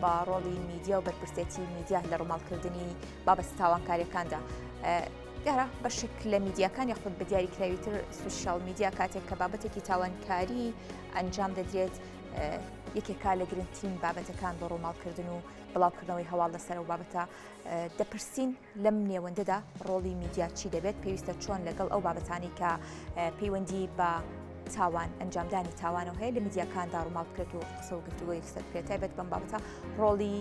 بە ڕۆڵی میدیا و بەرپرسێتی میدیا لە ڕووماڵکردنی بابەتە تاوانکاریەکاندا. دیارە بەشێک لە میدیاکان یاخود بە دیاریکراویتر سوسیال میدیا کاتێک کە بابەتێکی تاوانکاری ئەنجام دەدرێت یەکێکا لە گرنگترین بابەتەکان بۆ ڕووماڵکردن و بڵاوکردنەوەی هەواڵ لەسەر ئەو بابەتە دەپرسین لەم نێوەندەدا ڕۆڵی میدیا چی دەبێت پێویستە چۆن لەگەڵ ئەو بابەتانی کە پەیوەندی بە تاوان ئەنجامدانی تاوانەوە هەیە لە میدیاکاندا ڕووماڵ بکرێت و قسە و گفتوگۆی لەسەر بکرێت تایبەت بەم بابەتە ڕۆڵی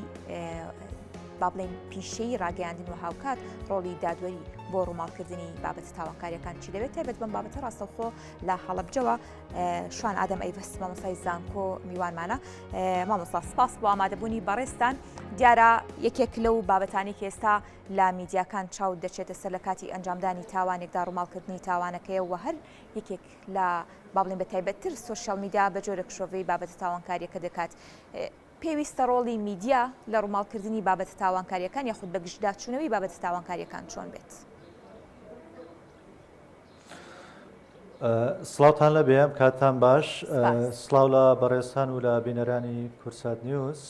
با بڵێین پیشەی ڕاگەیاندن و هاوکات ڕۆڵی دادوەری بۆ ڕووماڵکردنی بابەتە تاوانکاریەکان چی دەبێت تایبەت بەم بابەتە ڕاستەوخۆ لە هەڵەبجەوە شوان ئادەم ئەیڤەس مامۆستای زانکۆ میوانمانە مامۆستا سپاس بۆ ئامادەبوونی بەڕێزتان دیارە یەکێک لەو بابەتانی کە ئێستا لە میدیاکان چاو دەچێتە سەر لە کاتی ئەنجامدانی تاوانێکدا ڕووماڵکردنی تاوانەکەیە و هەر یەکێک لە با بڵێین بە تایبەتتر سۆشیال میدیا بە جۆرێک شرۆڤەی بابەتە تاوانکاریەکە دەکات پێویستە ڕۆڵی میدیا لە ڕووماڵکردنی بابەتە تاوانکاریەکان یاخود بە گشتداچوونەوەی بابەتە تاوانکاریەکان چۆن بێت؟ سڵاوتان لەبێ کاتتان باش سڵاو لە بەڕێزتان و لە بینەرانی کورسات نیوز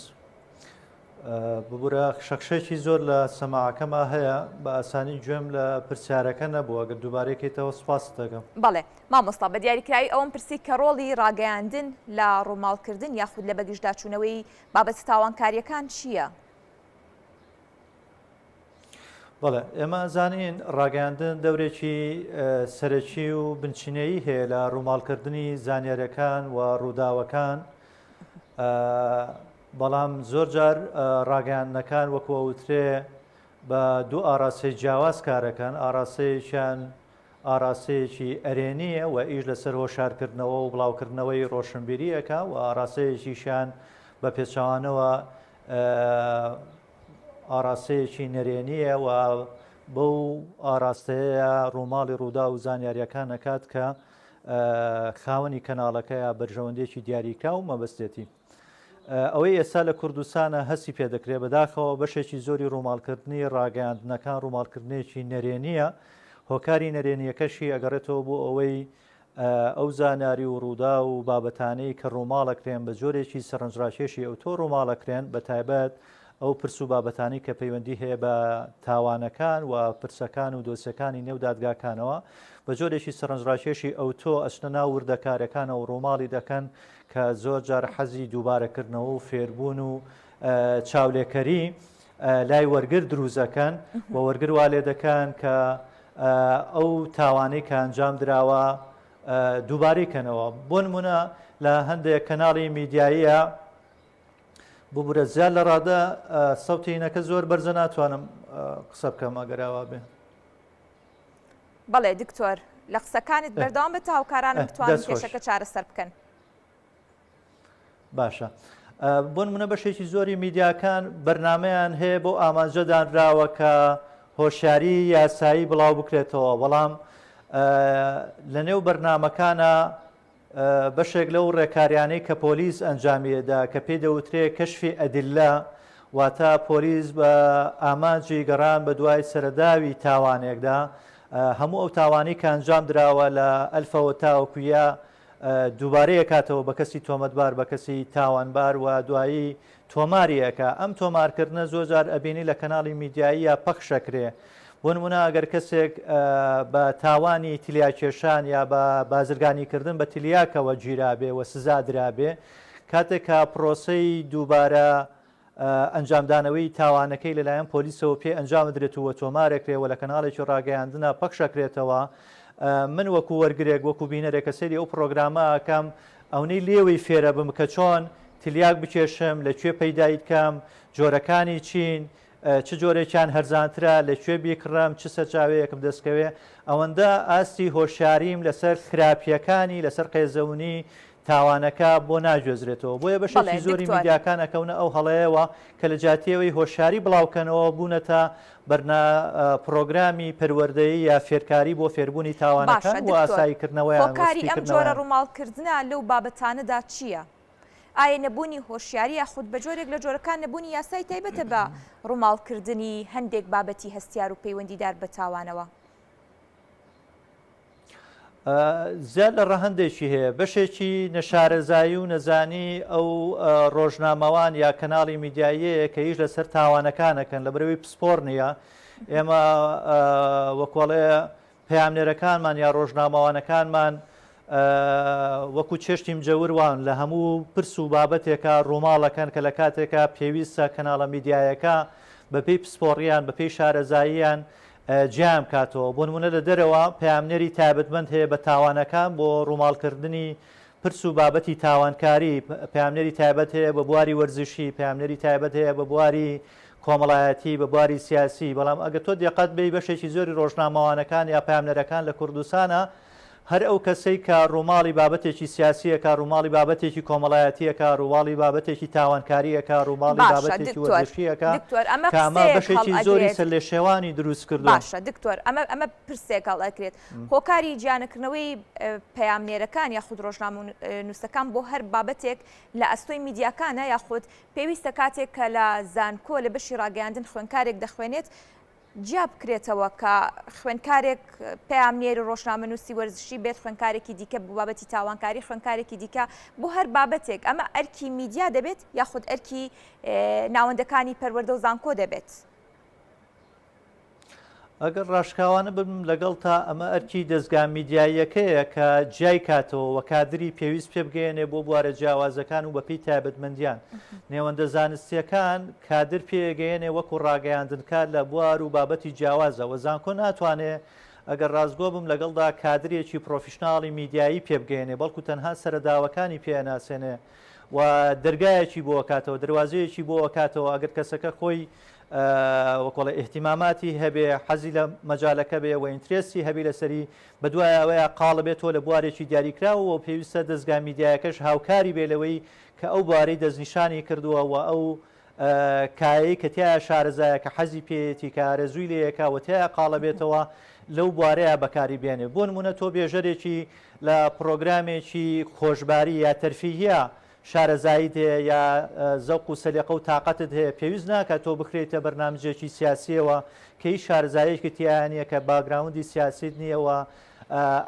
ببورە شەکشێکی زۆر لە سەماعەکەما هەیە بە ئاسانی گوێم لە پرسیارەکە نەبوو ئەگەر دووبارەکەیتەوە سپاست دەکەم. بەڵێ مامۆستا بە دیاریکراوی ئەوەم پرسی کە ڕۆڵی ڕاگەیاندن لە ڕووماڵکردن یاخود لە بەگژداچوونەوەی بابەتە تاوانکارییەکان چییە؟ بەڵێ ئێمە ئەزانین ڕاگەیاندن دەورێکی سەرەکی و بنچینەیی هەیە لە ڕووماڵکردنی زانیاریەکان و ڕووداوەکان بەڵام زۆر جار ڕاگەیاندنەکان وەکو ئەوترێ بە دوو ئاراستەی جیاواز کارەکەن، ئاراستەیەکیان ئاراستەیەکی ئەرێنییە و ئیش لەسەر هۆشارکردنەوە و بڵاوکردنەوەی ڕۆشنبیری ئەکا و ئاراستەیەکیشیان بە پێچەوانەوە ئاراستەیەکی نەرێنییە و بەو ئاراستەیە ڕووماڵی ڕووداو و زانیارییەکان ئەکات کە خاوەنی کەناڵەکە یا بەرژەوەندییەکی دیاریکراو مەبەستێتی. ئەوەی ئێستا لە کوردستانە هەستی پێدەکرێت بەداخەوە بەشێکی زۆری ڕووماڵکردنی ڕاگەیاندنەکان ڕووماڵکردنێکی نەرێنییە، هۆکاری نەرێنییەکەشی ئەگەڕێتەوە بۆ ئەوەی ئەو زانیاری و ڕووداو و بابەتانەی کە ڕووماڵەکرێن بە جۆرێکی سەرنجڕاکێشی ئەوتۆ ڕووماڵەکرێن بەتایبەت ئەو پرس و بابەتانەی کە پەیوەندی هەیە بە تاوانەکان و پرسەکان و دۆسیەکانی نێو دادگاکانەوە بە جۆرێکی سەرنجڕاکێشی ئەوتۆ ئەچنە ناو وردەکارەکانەوە ڕووماڵی دەکەن کە زۆر جار حەزی دووبارەکردنەوە و فێربوون و چاولێکەری لای وەرگر دروست ئەکەن و وەرگر وا لێ دەکەن کە ئەو تاوانەی کە ئەنجام دراوە دووبارەی کەنەوە. بۆ نمونە لە هەندێک کەناڵی میدیاییە ببورە زیاد لە ڕادە سەوتی هینەکە زۆر بەرزە ناتوانم قسە بکەم ئەگەر ئاوا بێ. بەڵێ دکتۆر لە قسەکانت بەردەوام بە تا هاوکارانم بتوانن کێشەکە چارەسەر بکەن. باشە بۆ نمونە بەشێکی زۆری میدیاکان بەرنمەیان هەیە بۆ ئامانجە دانراوە کە هۆشیاری یاسایی بڵاو بکرێتەوە بەڵام لە نێو بەرنمەکانە بەشێک لەو ڕێکاریانەی کە پۆلیس ئەنجامی ئەدا کە پێی دەوترێ کەشفی ئەدلە واتە پۆلیس بە ئامانجی گەڕان بە دوای سەرەداوی تاوانێکدا هەموو ئەو تاوانەی کە ئەنجام دراوە لە ئەلفەوە تاوەکو یا دووبارەی ئەکاتەوە بە کەسی تۆمەتبار بە کەسی تاوانبار و دوایی تۆماری ئەکا ئەم تۆمارکردنە زۆر جار ئەبینی لە کەناڵی میدیایی یا پەخش ئەکرێ بۆ نمونە ئەگەر کەسێک بە تاوانی تلیاکێشان یا بە بازرگانیکردن بە تلیاکەوە گیرابێ و سزا درابێ کاتێک کە پرۆسەی دووبارە ئەنجامدانەوەی تاوانەکەی لەلایەن پۆلیسەوە پێ ئەنجامدرێت و تۆمارەکرێ و لە کەناڵێکی ڕاگەیاندنا پەخشەکرێتەوە من وەکو وەرگرێک وەکو بینەرێک کە سەیری ئەو پڕۆگرامە ئەکەم ئەونەی لێوەی فێرەبم کە چۆن تلیاک بکێشم لە کوێ پەیدای بکەم جۆرەکانی چین چ جۆرێکیان هەرزانترە لە کوێ بیکڕم چ سەرچاوەیەکم دەستکەوێ ئەوەندە ئاستی هۆشیاریم لەسەر خراپیەکانی لەسەر قێزەونی تاوانەکە بۆ ناگوێزرێتەوە بۆیە بەڵێ بەشێکی زۆری دکتۆر. میدیاکان ئەکەونە ئەو هەڵەیەوە کە لە جیاتیەوەی هۆشیاری بڵاوکەنەوە بوونەتە بەرنا پڕۆگرامی پەروەردەیی یا فێرکاری بۆ فێربوونی باشە تاوانەکان و دکتۆر ئاساییکردنەوەیان و هۆکاری ئەم جۆرە سپیکردنەوەیان. ڕووماڵکردنە لەو بابەتانەدا چییە؟ ئایا نەبوونی هۆشیاری یاخود بە جۆرێک لە جۆرەکان نەبوونی یاسای تایبەتە بە ڕووماڵکردنی هەندێک بابەتی هەستیار و پەیوەندیدار بە تاوانەوە؟ زیاد لە ڕەهەندێکی هەیە، بەشێکی نەشارەزایی و نەزانی ئەو ڕۆژنامەوان یا کەناڵی میدیاییەیە کە ئیش لەسەر تاوانەکان ئەکەن، لەبەرئەوەی پسپۆڕ نییە. ئێمە وەکۆڵێ پەیامنێرەکانمان یا ڕۆژنامەوانەکانمان وەکو چێشتی مجەور وان لە هەموو پرس و بابەتێکا ڕووماڵەکەن کە لە کاتێکا پێویستە کەناڵە میدیایەکە بەپێی پسپۆڕیان بەپێی شارەزاییان جیایان بکاتەوە، بۆ نموونە لە دەرەوە پەیامنێری تایبەتمەند هەیە بە تاوانەکان بۆ ڕووماڵکردنی پرس و بابەتی تاوانکاری، پەیامنێری تایبەت هەیە بە بواری وەرزشی، پەیامنێری تایبەت هەیە بە بواری کۆمەڵایەتی، بە بواری سیاسی، بەڵام ئەگەر تۆ دێقەت بەی بەشێکی زۆری ڕۆژنامەوانەکان یا پەیامنێرەکان لە کوردستانا هەر ئەو کەسەی کە ڕووماڵی بابەتێکی سیاسی ئەکا، ڕووماڵی بابەتێکی کۆمەڵایەتی ئەکا، ڕووماڵی بابەتێکی تاوانکاری ئەکا، ڕووماڵی باشە بابەتێکی دکتۆر، وەرزشی ئەکا، دکتۆر ئەمە کە ئەمە قسەیەک بەشێکی زۆری هەڵئەگرێت، سەرلێشێوانی دروست کردووە. باشە دکتۆر ئەمە ئەمە پرسێک هەڵئەگرێت، هۆکاری جیانەکردنەوەی پەیامنێرەکان یاخود ڕۆژنامەنووسەکان بۆ هەر بابەتێک لە ئەستۆی میدیاکانە یاخود پێویستە کاتێک کە لە زانکۆ لە بەشی ڕاگەیاندن خوێندکارێک دەخوێنێت جیا بکرێتەوە کە خوێندکارێک پەیامنێر و ڕۆژنامەنووسی وەرزشی بێت، خوێندکارێکی دیکە بۆ بابەتی تاوانکاری، خوێندکارێکی دیکە بۆ هەر بابەتێک، ئەمە ئەرکی میدیا دەبێت یاخود ئەرکی ناوەندەکانی پەروەردە و زانکۆ دەبێت؟ ئەگەر ڕاشکاوانە بم لەگەڵتا ئەمە ئەرکی دەزگا میدیاییەکەیە کە جیای کاتەوە و کادری پێویست پێ بگەیەنێ بۆ بوارە جیاوازەکان و بەپێی تایبەتمەندیان نێوەندە زانستییەکان کادر پێگەیەنێ وەکو ڕاگەیاندنکار لە بوار و بابەتی جیاوازە وە زانکۆ ناتوانێ ئەگەر ڕاستگۆ بم لەگەڵدا کادرێکی پرۆفیشناڵی میدیایی پێ بگەیەنێ بەڵکو تەنها سەرەداوەکانی پێ ئەناسێنێ و دەرگایەکی بۆ ئەکاتەوە دەروازەیەکی بۆ ئەکاتەوە ئەگەر کەسەکە خۆی وەکۆڵێ ئیهتیماماتی هەبێ حەزی لە مەجالەکە بێ و interest ی هەبی لەسەری بەدوای ئەوەیە قاڵبێتەوە لە بوارێکی دیاریکراو و پێویستە دەزگا میدیایەکەش هاوکاری بێ لەوەی کە ئەو بوارەی دەستنیشانی کردووە و ئەو کایەی کە تیایا شارەزایە کە حەزی پێیەتی کە ئارەزووی لێیەکا و تیایا قاڵەبێتەوە لەو بوارەیا بەکاری بێنێ بۆ نموونە تۆ بێژەرێکی لە پڕۆگرامێکی خۆشباری یا تەرفیهیە شارەزاییت هەیە یا زەوق و سەلیقە و تاقەتت هەیە پێویست ناکات تۆ بخرێیتە بەرنامجێکی سیاسیەوە کە هیچ شارەزاییەکی تیایا نیە کە background ی سیاسیت نیە و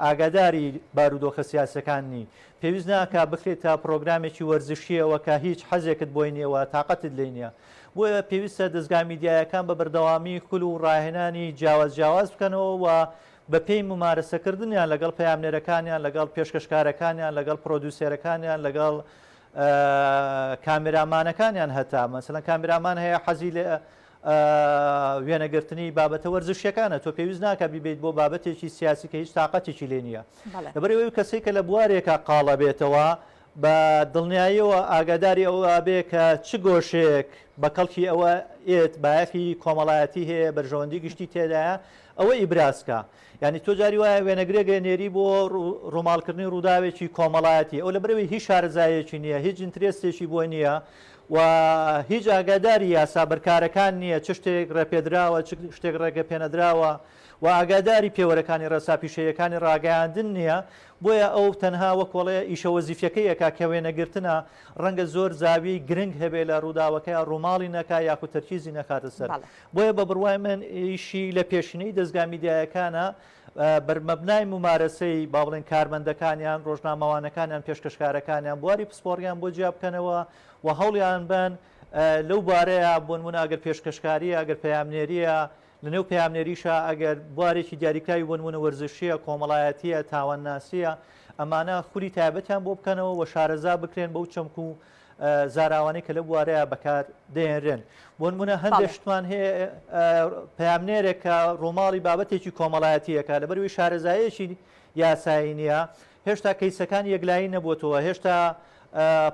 ئاگاداری بارودۆخە سیاسیەکان نی پێویست ناکا بخرێتە پڕۆگرامێکی وەرزشیەوە کە هیچ حەزێکت بۆی نیە و تاقەتت لێی نیە بۆیە پێویستە دەزگا میدیایەکان بە بەردەوامی خول و ڕاهێنانی جیاواز جیاواز بکەنەوە و بەپێی مومارەسەکردنیان لەگەڵ پەیامنێرەکانیان، لەگەڵ پێشکەشکارەکانیان، لەگەڵ پرۆدوسێرەکانیان، لەگەڵ کامێرامانەکانیان هەتا مەسەلەن کامێرامان هەیە حەزی لە وێنەگرتنی بابەتە وەرزشیەکانە تۆ پێویست ناکە بیبیت بۆ بابەتێکی سیاسی کە هیچ تااقەتێکی لێ نییە لەبەرەوەی کەسێک کە لە بوارێکە قاڵە بێتەوە بە دڵنیاییەوە ئاگاداری ئەوە بێ کە چ گۆشەیەک بە کەڵکی ئەوە ئێت بایەخی کۆمەڵایەتی هەیە بەرژەوەندی گشتی تێدایە ئەوە ئیبراز کا. یانی تۆ جاری وایە وێنەگرێک ئەنێری بۆ ڕووماڵکردنی ڕووداوێکی کۆمەڵایەتی، ئەو لەبەرئەوەی هیچ شارەزاییەکی نییە، هیچ interest ێکی بۆی نییە و هیچ ئاگاداری یاسا بەرکارەکان نییە، چ شتێک ڕێپێدراوە، چ شتێک ڕێگەپێنەدراوە و ئاگاداری پێوەرەکانی ڕێسا پیشەییەکانی ڕاگەیاندن نییە، بۆیە ئەو تەنها وەکۆڵێ ئیشە وەزیفیەکەی ئەکا کە وێنەگرتنە، ڕەنگە زۆر زاویەی گرنگ هەبێ لە ڕووداوەکەیا ڕووماڵی نەکا یاخود تەرکیزی نەخاتە سەر. بۆیە بە بڕوای من ئیشی لە پێشینەی دەزگا میدیایەکانە بەرمەبنای مومارەسەی با بڵێن کارمەندەکانیان، ڕۆژنامەوانەکانیان، پێشکەشکارەکانیان بواری پسپۆڕیان بۆ جیا بکەنەوە و هەوڵیان بەن لەو بوارەیا بۆ نموونە ئەگەر پێشکەشکارییە، ئەگەر پەیامنێرییە، لەنێو پەیامنێریشا ئەگەر بوارێکی دیاریکراوی بۆ نموونە وەرزشییە، کۆمەڵایەتییە، تاوانناسییە، ئەمانە خولی تایبەتیان بۆ بکەنەوە و شارەزا بکرێن بەو چەمک و زاراوانەی کە لەو بوارەیا بەکار دەهێنرێن. بۆ نموونە هەندێک شتمان هەیە پەیامنێرێک کە ڕووماڵی بابەتێکی کۆمەڵایەتی ئەکا لەبەرئەوەی شارەزاییەکی یاسایی نییە هێشتا کەیسەکان یەکلایی نەبووەتەوە هێشتا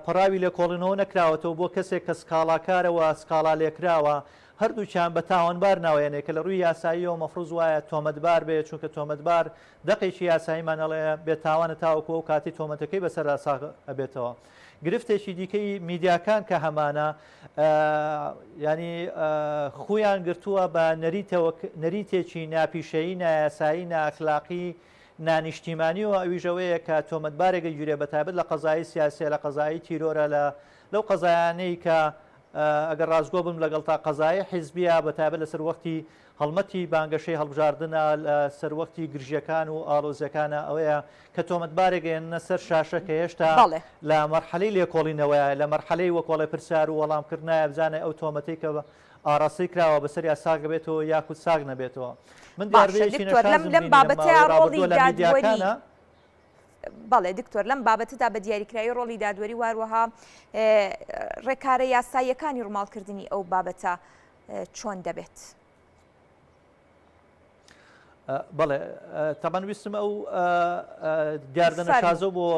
پەڕاوی لێکۆڵینەوە نەکراوەتەوە بۆ کەسێک کە سکاڵاکارە و سکاڵا لێکراوە هەردووکیان بە تاوانبار ناوەیەنێ کە لە ڕووی یاساییەوە مەفروز وایە تۆمەتبار بێ چونکە تۆمەتبار دەقێکی یاساییمان ئەڵێ بێتاوانە تاوەکو ئەو کاتەی تۆمەتەکەی بەسەردا ساغ ئەبێتەوە. گرفتێکی دیکەی میدیاکان کە هەمانە ینی خویان گرتووە بە نەریتەوە نەریتێکی ناپیشەیی نایاسایی نائەخلاقی نانیشتیمانیەوە ئەویش ئەوەیە کە تۆمەتبارێک ئەگیرێ بە تایبەت لە قەزایی سیاسیە لە قەزایی تیرۆرە لە لەو قەزایانەی کە ئەگەر ڕاستگۆ بم لەگەڵتا قەزایە حیزبیە بە تایبەت لەسەر وەختی هەڵمەتی بانگەشەی هەڵبژاردنە لە سەروەختی گرژیەکان و ئاڵۆزیەکانە ئەوەیە کە تۆمەتبارێک ئەیەننە سەر شاشە کە هێشتا لە مەرحەلەی لێکۆڵینەوەیە لە مەرحەلەی وەکۆڵێ پرسیار و وەڵام کردنایە بزانێ ئەو تۆمەتەی کە ئاڕاستەی کراوە بەسەریا ساغ بێتەوە یاخود ساغ نەبێتەوە. من باشە دیاردەیەکی دکتۆر لەم نەشازم لەم بینی لەم بابەتەیا ماوەی ڕۆڵی ڕابردووە لە دادوەری میدیاکانا. بەڵێ دکتۆر لەم بابەتەدا بە دیاریکراوی ڕۆڵی دادوەری و هەروەها ڕێکارە یاساییەکانی ڕووماڵکردنی ئەو بابەتە چۆن دەبێت؟ بەڵێ تەبەن ویستم ئەو دیاردە نەشازە بۆ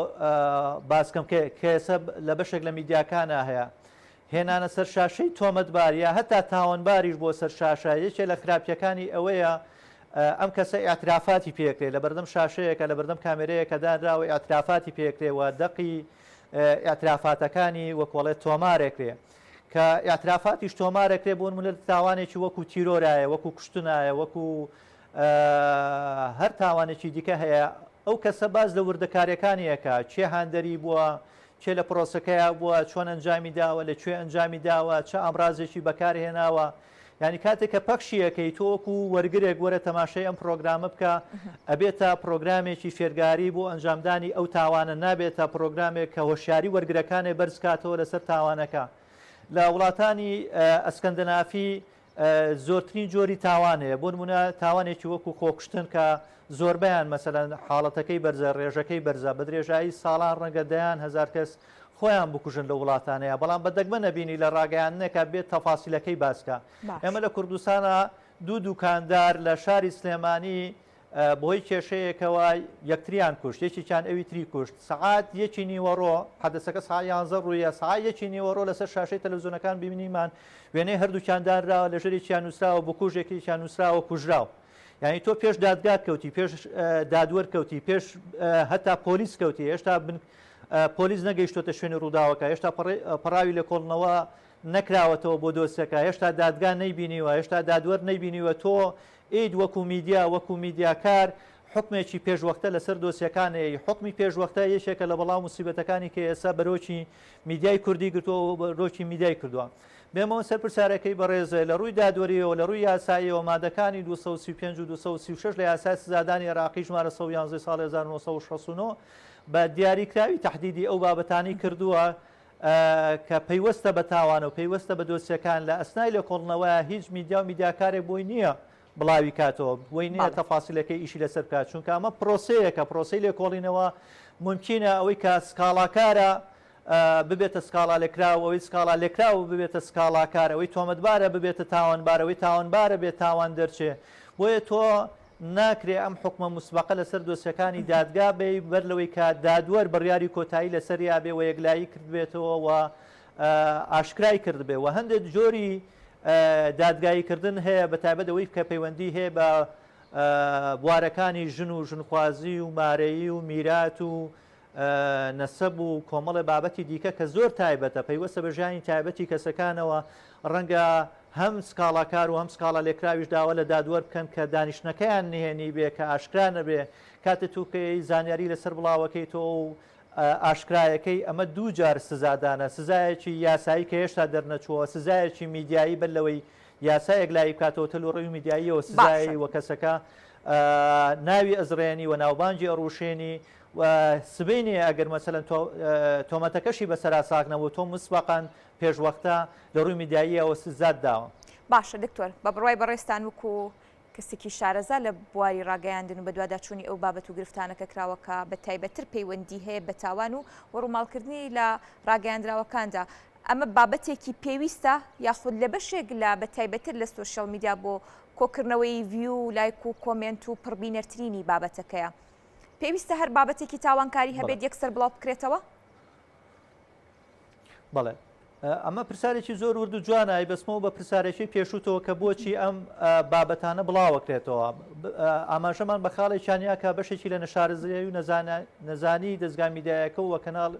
باسکەم کە کێسە لە بەشێک لە میدیاکانە هەیە هێنانە سەر شاشەی تۆمەتبار یا هەتا تاوانباریش بۆ سەر شاشە یەکێ لە خراپیەکانی ئەوەیە ئەم کەسە ئاعترافاتی پێکرێ لە بەردەم شاشەیەکە لە بەردەم کامێرەیەکە دانراوە ئاعترافاتی پێکرێ و دەقی ئاعترافاتەکانی وەکۆڵێ تۆمارێکرێ کە ئیعترافاتیش تۆمار ئەکرێ بۆ نمونە تاوانێکی وەکو تیرۆرایە وەکو کوشتنایە وەکو هەر تاوانێکی دیکە هەیە ئەو کەسە باز لە وردەکاریەکانی ئەکا کێ هاندەری بووە کێ لە پرۆسەکەیا بووە چۆن ئەنجامی داوە لە کوێ ئەنجامی داوە چ ئامرازێکی بەکارهێناوە یانی کاتێک کە پەخشی ئەکەی تۆ وەکو وەرگرێک وەرە تەماشای ئەم پرۆگرامە بکە ئەبێتە پرۆگرامێکی فێرگاری بۆ ئەنجامدانی ئەو تاوانە نابێتە پرۆگرامێک کە هۆشیاری وەرگرەکانێ بەرز کاتەوە لەسەر تاوانەکە لە وڵاتانی ئەسکەندەنافی زۆرترین جۆری تاوان هەیە بۆ نمونە تاوانێکی وەکو خۆکوشتن کە زۆربەیان مەسەلەن حاڵەتەکەی بەرزە ڕێژەکەی بەرزە بە درێژایی ساڵان ڕەنگە دەیان هەزار کەس خۆیان بکوژن لەو وڵاتانەیا بەڵام بە دەگمەن ئەبینی لە ڕاگەیاندنێکا بێت تەفاسیلەکەی باس کا ئێمە لە کوردستانا دوو دوکاندار لە شاری سلێمانی بەهۆی کێشەیەکەوە یەکتریان کوشت یەکێکیان ئەوی تری کوشت سەعات یەکی نیوەڕۆ حەدەسەکە سەعات یانزە ڕوویە سەعات یەکی نیوەڕۆ لەسەر شاشەی تەلەڤزیۆنەکان بینیمان وێنەی هەردووکیان دانراوە لە ژێرێکیان نووسراوە بکوژێکێکیان نووسراوە کوژراو یعنی تۆ پێش دادگا کەوتی پێش دادوەر کەوتی پێش هەتا پۆلیس کەوتی هێشتا بن پۆلیس نەگەیشتۆتە شوێنی ڕووداوەکە، هێشتا پەڕاوی لێکۆڵنەوە نەکراوەتەوە بۆ دۆسیەکە، هێشتا دادگا نەیبینیوە، هێشتا دادوەر نەیبینیوە، تۆ ئیت وەکو میدیا، وەکو میدیاکار حوکمێکی پێشوەختە لەسەر دۆسیەکان ئەیەی، حوکمی پێشوەختە یەکێکە لە بەڵا و موسیبەتەکانی کە ئێستا بەرۆکی میدیای کوردی گرتووە و بەرۆکی میدیای کردووە. بێمەوە سەر پرسیارەکەی بەڕێز، لە ڕووی دادوەرییەوە، لە ڕووی یاساییەوە مادەکانی 235 و 236 لە یاسای سزادانی عێراقی ژمارە 111 ساڵی 1969 بە دیاریکراوی تەحدیدی ئەو بابەتانەی کردووە کە پەیوەستە بە تاوانە و پەیوەستە بە دۆسیەکان لە ئەسنای لێکۆڵنەوە هیچ میدیا و میدیاکارێک بۆی نییە بڵاوی کاتەوە بۆی نییە تەفاسیلەکەی ئیشی لەسەر بکات چونکە ئەمە پرۆسەیەکە پرۆسەی لێکۆڵینەوە ممکنە ئەوەی کە سکاڵاکارە ببێتە سکاڵا لێکراو ئەوەی سکاڵا لێکراو ببێتە سکاڵاکار ئەوەی تۆمەتبارە ببێتە تاوانبار ئەوەی تاوانبارە بێ تاوان دەرچێ بۆیە تۆ ناکرێ ئەم حوکمە موسبەقە لەسەر دۆسیەکانی دادگا بێی بەر لەوەی کە دادوەر بڕیاری کۆتایی لەسەریا بێ و یەکلایی کردبێتەوە و ئاشکرای کردبێ و هەندێک جۆری دادگایی کردن هەیە بە تایبەت ئەوەی کە پەیوەندی هەیە بە بوارەکانی ژن و ژنخوازی و مارەیی و میرات و نەسەب و کۆمەڵێ بابەتی دیکە کە زۆر تایبەتە، پەیوەستە بە ژیانی تایبەتی کەسەکانەوە، ڕەنگە هەم سکاڵاکار و هەم سکاڵا لێکراویش داوا لە دادوەر بکەن کە دانیشتنەکەیان نهێنی بێ، کە ئاشکرا نەبێ، کاتێ تۆ کە زانیاری لەسەر بڵاوەکەیتەوە و ئاشکرایەکەی، ئەمە دووجار سزادانە، سزایەکی یاسایی کە هێشتا دەرنەچووە، سزایەکی میدیایی بەر لەوەی یاسا یەکلایی بکاتەوە تە لە ڕووی میدیاییەوە سزای و کەسەکە ناوی ئەزڕێنی و ناوبانگی ئەڕوشێنی و سبەینێ ئەگەر مەسەلەن تۆمەتەکەشی بەسەرا ساغ نەبوو تۆ مسبەقەن پێشوەختە لە ڕووی میدیاییەوە سزات داوە. باشە دکتۆر بە بڕوای بەڕێزتان وەکو کەسێکی شارەزا لە بواری ڕاگەیاندن و بەدواداچوونی ئەو بابەت و گرفتانە کە کراوە کە بە تایبەتتر پەیوەندی هەیە بە تاوان و و ڕووماڵکردنی لە ڕاگەیاندراوەکاندا ئەمە بابەتێکی پێویستە یاخود لە بەشێک لە بە تایبەتتر لە سۆشیال میدیا بۆ کۆکردنەوەی ڤیو و لایک و کۆمێنت و پڕبینەرترینی بابەتەکەیە؟ پێویستە هەر بابەتێکی تاوانکاری هەبێت یەکسەر بڵاو بکرێتەوە؟ بەڵێ ئەمە پرسیارێکی زۆر ورد و جوانە ئەیبەستمەوە بە پرسیارێکی پێشووتەوە کە بۆچی ئەم بابەتانە بڵاوەکرێتەوە ئاماژەمان بە خاڵێکیان یا کە بەشێکی لە نەشارەزایی و نەزانی دەزگا میدیایەکە و کەناڵ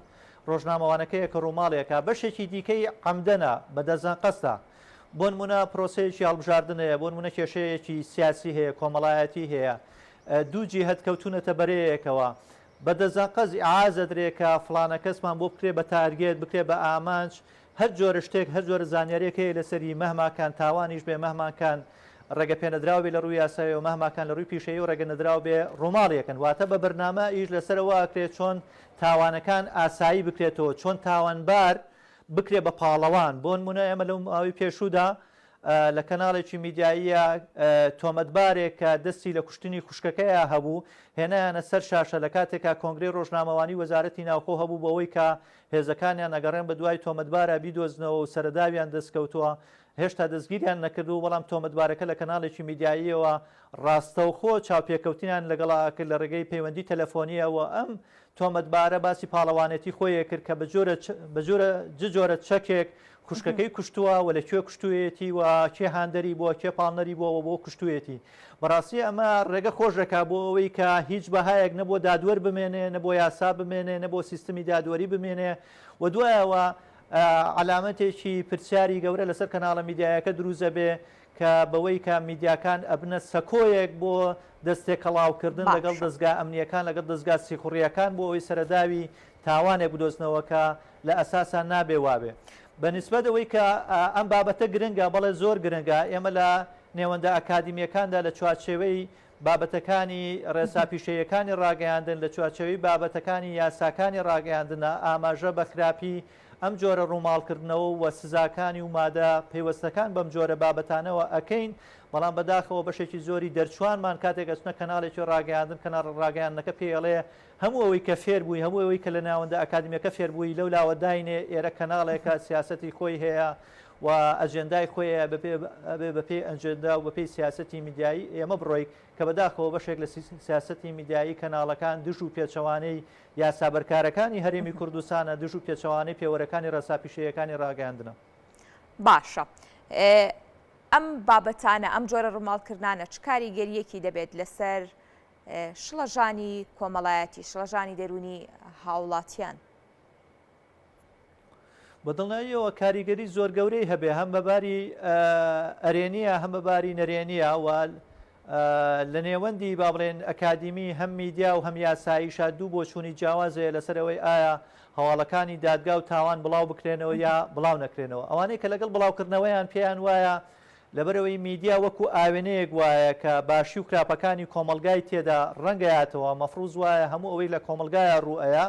ڕۆژنامەوانەکەیە کە ڕووماڵێکە بەشێکی دیکەی عەمدەنە بە دەزان قەستە بۆنمونە پرۆسەیەکی هەڵبژاردن هەیە بۆنمونە کێشەیەکی سیاسی هەیە کۆمەڵایەتی هەیە دوو جیهەت کەوتوونەتە بەرەیەکەوە بە دەزەنقەز ئیعاز ئەدرێ کە فڵانە کەسمان بۆ بکرێ بە تارگێت بکرێ بە ئامانج. هەر جۆرە شتێک، هەر جۆرە زانیاریەک هەیە لەسەری، مەهما کان تاوانیش بێ، مەهما کان ڕێگە پێنەدراو بێ لە ڕووی یاساییەوە، مەهما کان لە ڕووی پیشەیی ڕێگە نەدراو بێ، ڕووماڵی ئەکەن. واتە بە بەرنامە ئیش لەسەر ئەوە ئەکرێ چۆن تاوانەکان ئاسایی بکرێتەوە، چۆن تاوانبار بکرێ بە پاڵەوان. بۆ نموونە ئێمە لەو ماوەی پێشوودا لە کەناڵێکی میدیاییە تۆمەتبارێک کە دەستی لە کوشتنی خوشکەکەیا هەبوو هێنایانە سەر شاشە لە کاتێکا کۆنگرەی ڕۆژنامەوانی وەزارەتی ناوخۆ هەبوو بەوەی کە هێزەکانیان ئەگەڕێن بەدوای تۆمەتبارا بیدۆزنەوە و سەرەداویان دەستکەوتووە هێشتا دەستگیریان نەکردووە بەڵام تۆمەتبارەکە لە کەناڵێکی میدیاییەوە ڕاستەوخۆ چاوپێکەوتنیان لەگەڵا ئەکرد لە ڕێگەی پەیوەندی تەلەفۆنییەوە ئەم تۆمەتبارە باسی پاڵەوانێتی خۆی ئەکرد کە بە جۆرە بە جۆرە ج جۆرە چەکێک خوشکەکەی کوشتووە و لە کوێ کوشتوویەتی و کێ هاندەری بووە کێ پاڵنەری بووە و بۆ کوشتوویەتی. بەڕاستی ئەمە ڕێگە خۆش دەکات بۆ ئەوەی کە هیچ بەهایەک نە بۆ دادوەر بمێنێ نە بۆ یاسا بمێنێ نە بۆ سیستمی دادوەری بمێنێ و دوایەوە عەلامەتێکی پرسیاری گەورە لەسەر کەناڵە میدیایەکە دروست دەبێ کە بەوەی کە میدیاکان ئەبنە سەکۆیەک بۆ دەست تێکەڵاوکردن لەگەڵ باشە. دەزگا ئەمنییەکان لەگەڵ دەزگا سیخوڕییەکان بۆ ئەوەی سەرەداوی تاوانێک بدۆزنەوە کە لە ئەساسا نابێ وابێ. بە نیسبەت ئەوەی کە ئەم بابەتە گرنگە، بەڵێ زۆر گرنگە، ئێمە لە نێوەندە ئەکادیمییەکاندا لە چوارچێوەی بابەتەکانی ڕێسا پیشەییەکانی ڕاگەیاندن، لە چوارچێوەی بابەتەکانی یاساکانی ڕاگەیاندندا ئاماژە بە خراپی ئەم جۆرە ڕووماڵکردنەوە و سزاکانی و مادە پەیوەستەکان بەم جۆرە بابەتانەوە ئەکەین، بەڵام بەداخەوە بەشێکی زۆری دەرچوانمان کاتێک ئەچنە کەناڵێکی ڕاگەیاندن، کەناڵە ڕاگەیاندنەکە پێی ئەڵێ هەموو ئەوەی کە فێر بووی، هەموو ئەوەی کە لە ناوەندە ئەکادیمیەکە فێر بووی لەو لاوە داینێ، ئێرە کەناڵێکە سیاسەتی خۆی هەیە و ئەجێندای خۆی هەیە، ئەبێ بەپێی ئەجێندا و بەپێی سیاسەتی میدیایی ئێمە بڕۆی، کە بەداخەوە بەشێک لە سیاسەتی میدیایی کەناڵەکان دژ و پێچەوانەی یاسا بەرکارەکانی هەرێمی کوردستانە، دژ و پێچەوانەی پێوەرەکانی ڕێسا پیشەییەکانی ڕاگەیاندنە. باشە ئەم بابەتانە، ئەم جۆرە ڕووماڵکردنانە چ کاریگەرییەکی دەبێت لەسەر شڵەژانی کۆمەڵایەتی، شڵەژانی دەروونی هاوڵاتیان؟ بە دڵنیاییەوە کاریگەری زۆر گەورەی هەبێ هەم بە باری ئەرێنیە هەم بە باری نەرێنیە و لە نێوەندی با بڵێن ئەکادیمی هەم میدیا و هەم یاساییشا دوو بۆچوونی جیاواز هەیە لەسەر ئەوەی ئایا هەواڵەکانی دادگا و تاوان بڵاو بکرێنەوە یا بڵاو نەکرێنەوە ئەوانەی کە لەگەڵ بڵاوکردنەوەیان پێیان وایە لەبەرئەوەی میدیا وەکو ئاوێنەیەک وایە کە باشی و خراپەکانی کۆمەڵگای تێدا ڕەنگەیاتەوە، مەفروز وایە هەموو ئەوەی لە کۆمەڵگایا ڕووئەیا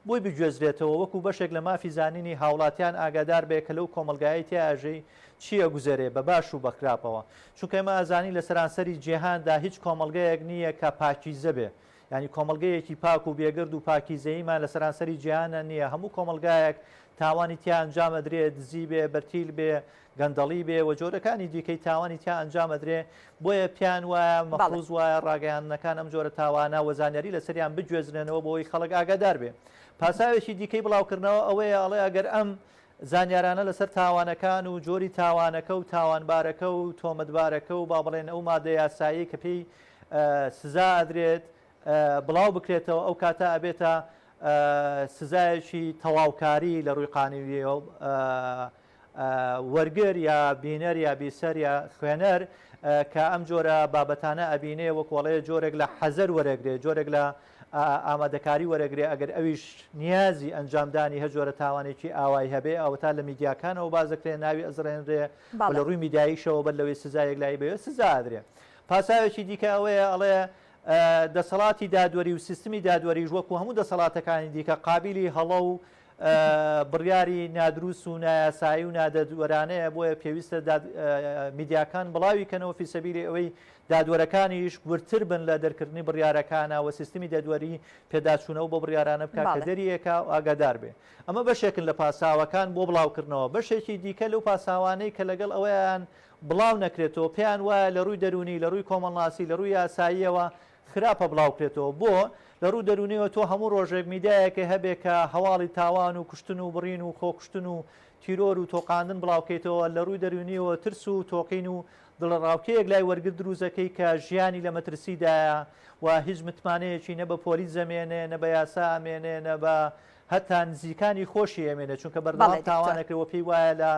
بۆی بگوێزرێتەوە وەکو بەشێک لە مافی زانینی هاوڵاتیان ئاگادار بێ کە لەو کۆمەڵگایەی تیا ئەژی چی ئەگوزەرێ بە باش و بە خراپەوە چونکە ئێمە ئەزانین لە سەرانسەری جیهاندا هیچ کۆمەڵگەیەک نییە کە پاکیزە بێ یانی کۆمەڵگەیەکی پاک و بێگەرد و پاکیزەییمان لە سەرانسەری جیهانە نییە هەموو کۆمەڵگایەک تاوانی تیا ئەنجام ئەدرێ دزی بێ بەرتیل بێ گەندەڵی بێ و جۆرەکانی دیکەی تاوانی تیا ئەنجام ئەدرێ، بۆیە پێیان وایە مەفروز وایە ڕاگەیاندنەکان ئەم جۆرە تاوانە و زانیاری لەسەریان بگوێزرێنەوە بۆ ئەوەی خەڵک ئاگادار بێ. پاساوێکی دیکەی بڵاوکردنەوە ئەوەیە ئەڵێ ئەگەر ئەم زانیارانە لەسەر تاوانەکان و جۆری تاوانەکە و تاوانبارەکە و تۆمەتبارەکە و با بڵێن ئەو مادە یاساییەی کە پێی سزا ئەدرێت بڵاو بکرێتەوە ئەو کاتە ئەبێتە سزایەکی تەواوکاری لە ڕووی قانویەوە وەرگر یا بینەر یا بیسەر یا خوێنەر کە ئەم جۆرە بابەتانە ئەبینێ وەکو ئەڵێ جۆرێک لە حەزەر وەرەگرێ جۆرێک لە ئامادەکاری وەرەگرێ ئەگەر ئەویش نیازی ئەنجامدانی هەر جۆرە تاوانێکی ئاوای هەبێ ئەوەتا لە میدیاکانەوە باس دەکرێ ناوی ئەزڕێنرێ و لە ڕووی میدیاییشەوە بەر لەوەی سزا یەکلایی بەوێ سزا ئەدرێ پاساوێکی دیکە ئەوەیە ئەڵێ دەسەڵاتی دادوەری و سیستمی دادوەریش وەکو هەموو دەسەڵاتەکانی دیکە قابیلی هەڵە و بڕیاری نادروست و نایاسایی و نادەدوەرانەیە، بۆیە پێویستە میدیاکان بڵاوی کەنەوە فی سەبیلی ئەوەی دادوەرەکانیش وردتر بن لە دەرکردنی بڕیارەکانا و سیستمی دەدوەری پێداچوونەوە بۆ بڕیارانە بکا کە دەری ئەکا و ئاگادار بێ. ئەمە بەشێکن لە پاساوەکان بۆ بڵاوکردنەوە. بەشێکی دیکە لەو پاساوانەی کە لەگەڵ ئەوەیان بڵاو نەکرێتەوە پێیان وایە لە ڕووی دەروونی، لە ڕووی کۆمەڵناسی، لە ڕووی یاساییەوە خراپە بڵاوکرێتەوە بۆ؟ لە ڕوو دەروونیەوە تۆ هەموو ڕۆژێک میدیایەکێ هەبێ کە هەواڵی تاوان و کوشتن و بڕین و خۆکوشتن و تیرۆر و تۆقاندن بڵاوکەیتەوە لە ڕووی دەروونیەوە ترس و تۆقین و دڵەڕاوکێیەک لای وەرگر دروست ئەکەی کە ژیانی لە مەترسیدایە و هیچ متمانەیەکی نە بە پۆلیس ئەمێنێ نە بە یاسا ئەمێنێ نە بە هەتا نزیکانی خۆشی ئەمێنێ چونکە بەردەوام تاوان ئەکرێ و پێی وایە لە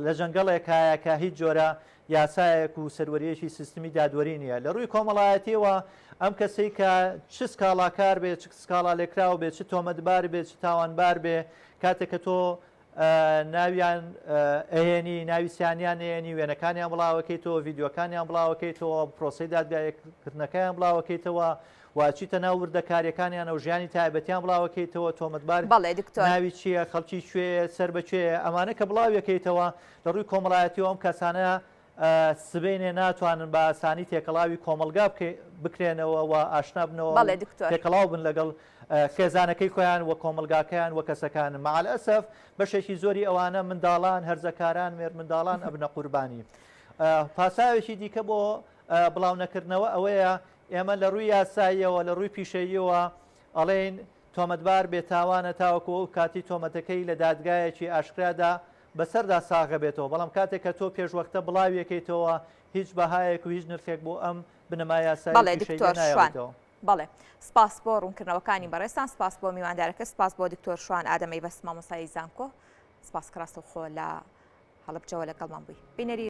لە جەنگەڵێکایە کە هیچ جۆرە یاسایەک و سەروەرییەکی سیستمی دادوەری نییە. لە ڕووی کۆمەڵایەتییەوە ئەم کەسەی کە چ سکاڵاکار بێ، چ سکاڵالێکراو بێ، چ تۆمەتبار بێ، چ تاوانبار بێ، کاتێک کە تۆ ناویان ئەهێنی، ناوی سیانیان ئەهێنی، وێنەکانیان بڵاوەکەیتەوە، ڤیدیۆکانیان بڵاوەکەیتەوە، پرۆسەی دادگاییکردنەکەیان بڵاوەکەیتەوە و ئەچیتە ناو وردەکارییەکانیانەوە، ژیانی تایبەتیان بڵاوەکەیتەوە، تۆمەتبار بەڵێ دکتۆر. ناوی چییە، خەڵکی کوێیە، سەر بە کوێیە، ئەمانە کە بڵاویەکەیتەوە لە ڕووی کۆمەڵایەتیەوە ئەم کەسانە سبەینێ ناتوانن بە ئاسانی تێکەڵاوی کۆمەڵگا بکرێنەوە و ئاشنا بنەوە بەڵێ دکتۆر. تێکەڵاو بن لەگەڵ خێزانەکەی خۆیان و کۆمەڵگاکەیان و کەسەکان. مع الاسف بەشێکی زۆری ئەوانە منداڵان، هەرزەکاران، مێرمنداڵان ئەبنە قوربانی. پاساوێکی دیکە بۆ بڵاونەکردنەوە ئەوەیە ئێمە لە ڕووی یاساییەوە، لە ڕووی پیشەییەوە ئەڵێین تۆمەتبار بێتاوانە تاوەکو ئەو کاتی تۆمەتەکەی لە دادگایەکی ئاشکرادا بەسەردا ساغەبێتەوە، بەڵام کاتێک کە تۆ پێشوەختە بڵاویەکەیتەوە هیچ بەهایەک و هیچ نرخێک بۆ ئەم بنەما یاسایی بەڵێ پیشەییە دکتۆر شوان نایەڵێتەوە. بەڵێ سپاس بۆ ڕوونکردنەوەکانی بەڕێزتان، سپاس بۆ میواندارەکە، سپاس بۆ دکتۆر شوان ئادەم ئەیبەست مامۆستای زانکۆ، سپاس کە ڕاستەوخۆ لە هەڵەبجەوە لەگەڵمان بووی. بینەری.